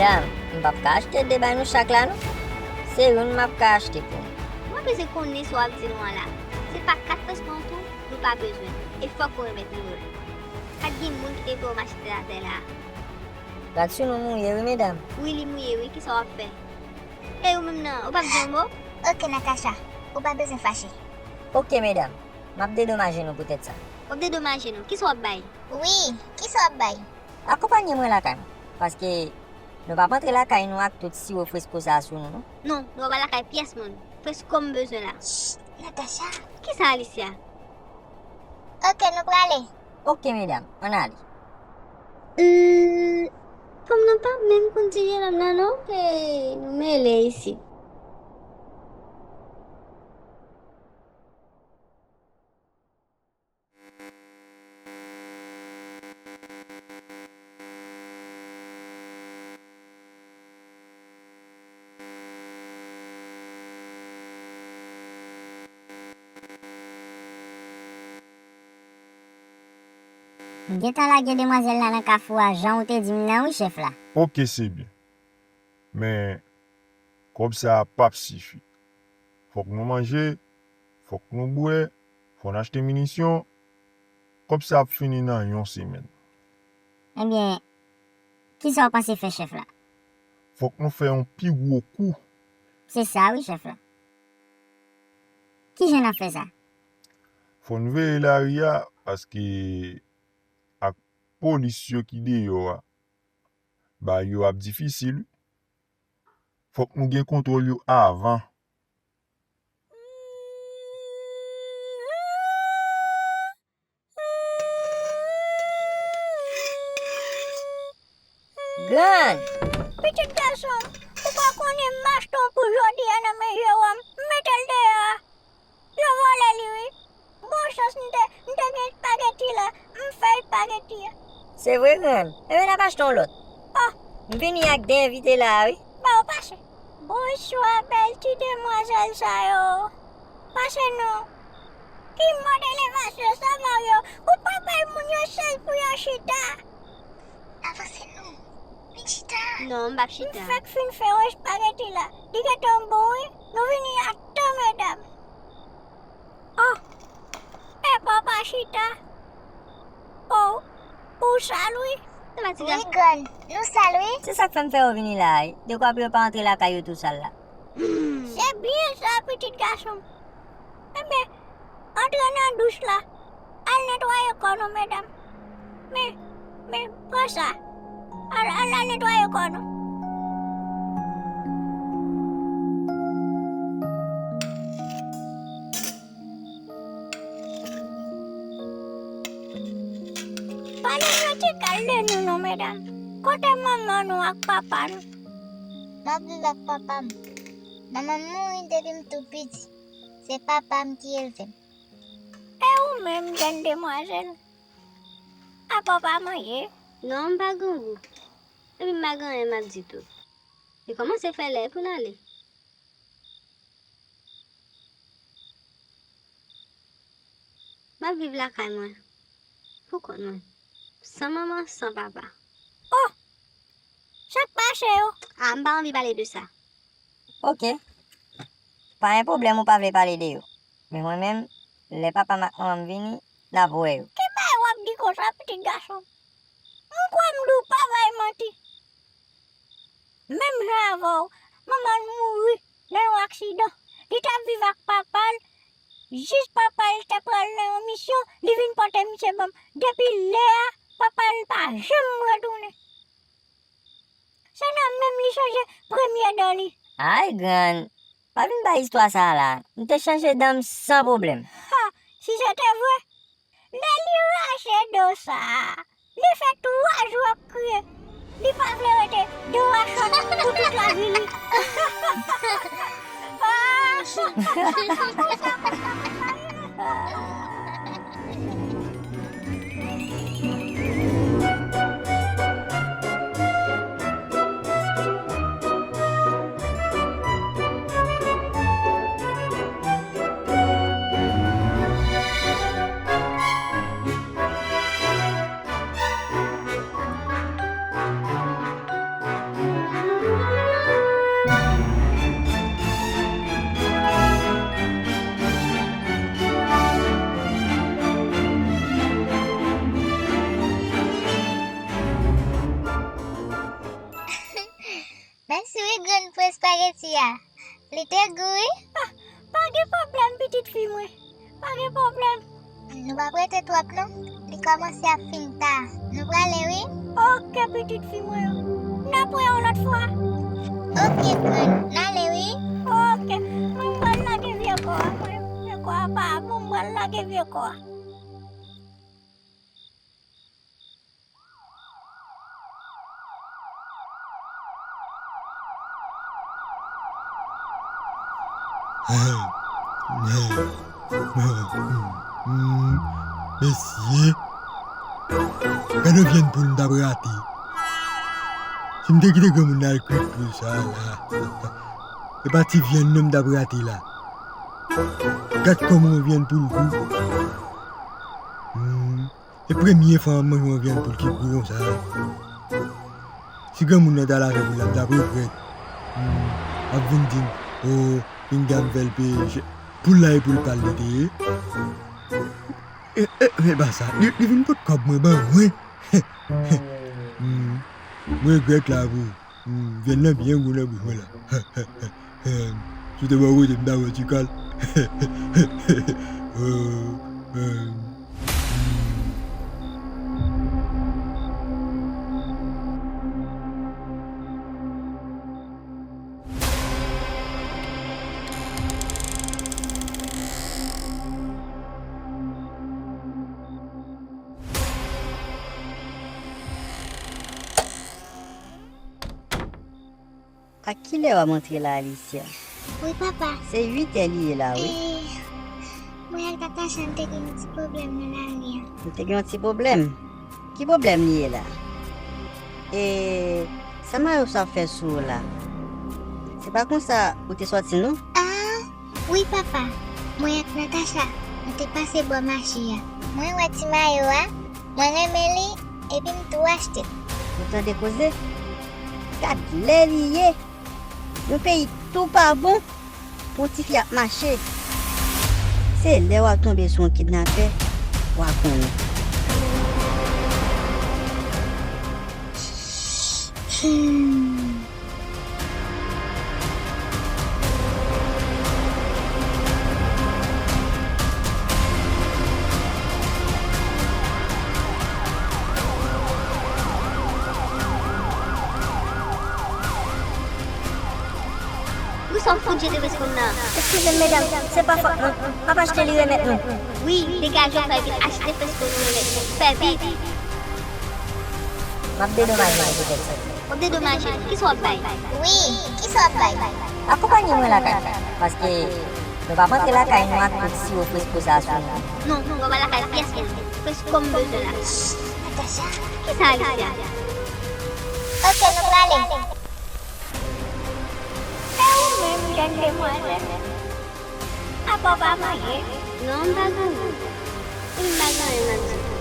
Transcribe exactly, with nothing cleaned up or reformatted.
Medam, m p ap ka achte de bay nou chak la non. Se youn m ap ka achte pou nou. Mwen bezwen konnen sa w ap di nou an la. Se pa kat pès pran tou, nou pa bezwen. E fòk ou remèt nou yo. Kat gen moun ki te fè w mache tèt atè la. Rad sou nou mouye wi, medam. Wi, li mouye wi, kisa w ap fè? E ou menm nan, ou p ap di yon mo? Oke, Natacha, ou pa bezwen fache. Oke, medam, m ap dedomaje nou poutèt sa. W ap dedomaje nou? Kisa w ap bay? Wi, kisa w ap bay? Akonpanye mwen lakay mwen, paske nou p ap antre lakay nou ak tout siwo fresko sa a sou nou, non. Non, nou p ap al lakay pyès moun. Fresko m bezwen la. Ch, Natacha. Kisa, Alicia? Oke, nou prale. Oke, medam, ann ale. Hmm, fanm nan pa menm konn ti jenòm nan, non. Hey, nou mele isit. M gentan lage demwazèl la nan kafou a, jan ou te di m nan wi, chèf la. Oke, se byen. Men, kòb sa a p ap sifi. Fòk nou manje, fòk nou bwè, fò n achte minisyon. Kòb sa ap fini nan yon semèn. Ebyen, kisa w panse fè, chèf la? Fòk nou fè yon pi gwo kou. Se sa wi, chèf la. Kijan n ap fè sa? Fò n veye lari a, paske ak polis yo ki deyò a, bagay yo ap difisil wi. Fòk nou gen kontwòl yo avan. Grann! Pitit gason, ou pa konnen m achte yon pou jodi a nan men Jewòm, m mete l deyò a. Yo vòlè li wi. Bon chans m te, m te gen espageti la, m fè espageti a. Se vre, grann? Ebyen, n ap achte yon lòt. Oh! M vini ak de envite la a wi. Ba yo pase. Bonswa, bèl ti demwazèl sa yo. Pase non. Ki mòd elevasyon sa, Mario? Ou pa bay moun yo chèz pou yo chita? Avanse non. Vin chita. Non, m p ap chita. M fèk fin fè yon espageti la. Li gentan bon wi. Nou vini a tan, medam. Oh! Epa w pa chita? Oh, ou sal wi. Wi, grann, nou sal wi. Se sa k fè m fè yo vini la a wi. Dekwa pou yo pa antre lakay yo tou sal la. Se byen sa, pitit gason m. Enben, antre nan douch la. Al netwaye kò nou, medam. Men, men, pran sa. Al, al, al netwaye kò nou. Pale m yon ti kal de nou non, medam. Kote manman nou ak papa nou? M ap viv ak papa m. Manman m mouri depi m tou piti. Se papa m ki elve m. E ou menm, jèn demwazèl? Apa w pa manje? Non, m pa grangou. Epi m pa gen anyen m ap di tou. Li kòmanse fè lè pou n ale. M ap viv lakay mwen, pou kont mwen, san manman, san papa. Oh! Sa k pase yo? A, m pa anvi pale de sa. Oke. Pa gen pwoblèm ou pa vle pale de yo. Men mwen menm, lè papa m ak manman m vini, n ap wè yo. Ki bagay w ap di konsa, pitit gason? M kwè m di w pa bay manti. Menm jan avè w, manman l mouri nan yon aksidan. Li t ap viv ak papa l, jis papa l te pral nan yon misyon, li vin pote misye ban m. Depi lè a, papa l pa janm retounen. Se nan menm li chanje premye dan li. Ay, grann, pa vin bay istwa sa a la. M te chanje dan m san pwoblèm. Ha, si se te vre, lè li rache dan sa a, li fè twa jou ap kriye. Li pa vle rete dan rachòt pou tout lavi li. Ah! Espageti a, li te gou wi. Ah, pa gen pwoblèm, pitit fi mwen. Pa gen pwoblèm. Nou p ap rete twòp non. Li kòmanse ap fin ta. Nou prale wi. Oke, pitit fi mwen. N ap wè yon lòt fwa. Oke, grann. N ale wi. Oke. Mwen pral lage vye kò a mwen. Vye kò a pa bon, mwen pral lage vye kò a. Mesye, gade yon vyann poul m t ap rate. Si m te kite granmoun nan al kwit poul sa a la, e pa ti vyann non m t ap rate la. Gad kòman yon vyann poul gou. Hmm. E premye fwa m manje yon vyann poul ki gwo konsa. Si granmoun nan ta lave poul la, m t ap regrèt. Hmm, ap vin di m, o, pinga m fè l peye chè. Poul la e poul pa l li te ye. E, e, men pa sa, li, li vin pot kòb mwen ban mwen. Hmm, m regrèt la pou Hmm, vyann nan byen gou nan bouch mwen la. Si w te bò kote m ta wè ti kal. Euh, euh, hmm. A kilè w ap antre la, Alicia? Wi, papa. Se uit è li ye la, wi. E, mwen ak Natacha, n te gen yon ti pwoblèm nan lari a. N te gen yon ti pwoblèm? Ki pwoblèm li ye la? E, sa Mayos ap fè sou ou la? Se pa konsa ou te sòti, non? A, wi, papa. Mwen ak Natacha, nou te pase bò mache a. Mwen wè ti mayo a, mwen renmen li, epi m tou achte l. Ou tande koze? Gad lè li ye! Yon peyi tou pa bon pou yon tifi ap mache. Se lè w ap tonbe sou yon kidnapè, w a konnen. Hmm. Wi, sa w fout jete vès kòm nan? Eskize m, medam, se pa fòt mwen. M ap achte li remèt nou. Wi, degaje w fè vit, achte vès kòm nou remèt nou. Fè vit. M ap dedomaje nou poutèt sa. W ap dedomaje nou? Kisa w ap bay? Wi, kisa w ap bay? Akonpanye mwen lakay, paske nou p ap antre lakay nou ak tout siwo fresko sa a sou nou. Non, nou pa lakay pyès moun. Fresko m bezwen la. Natacha. Kisa, Alicia? Oke, nou prale. E ou menm, jèn demwazèl? Apa w pa marye? Non, m pa gen anyen. Wi, m pa gen anyen m ap di.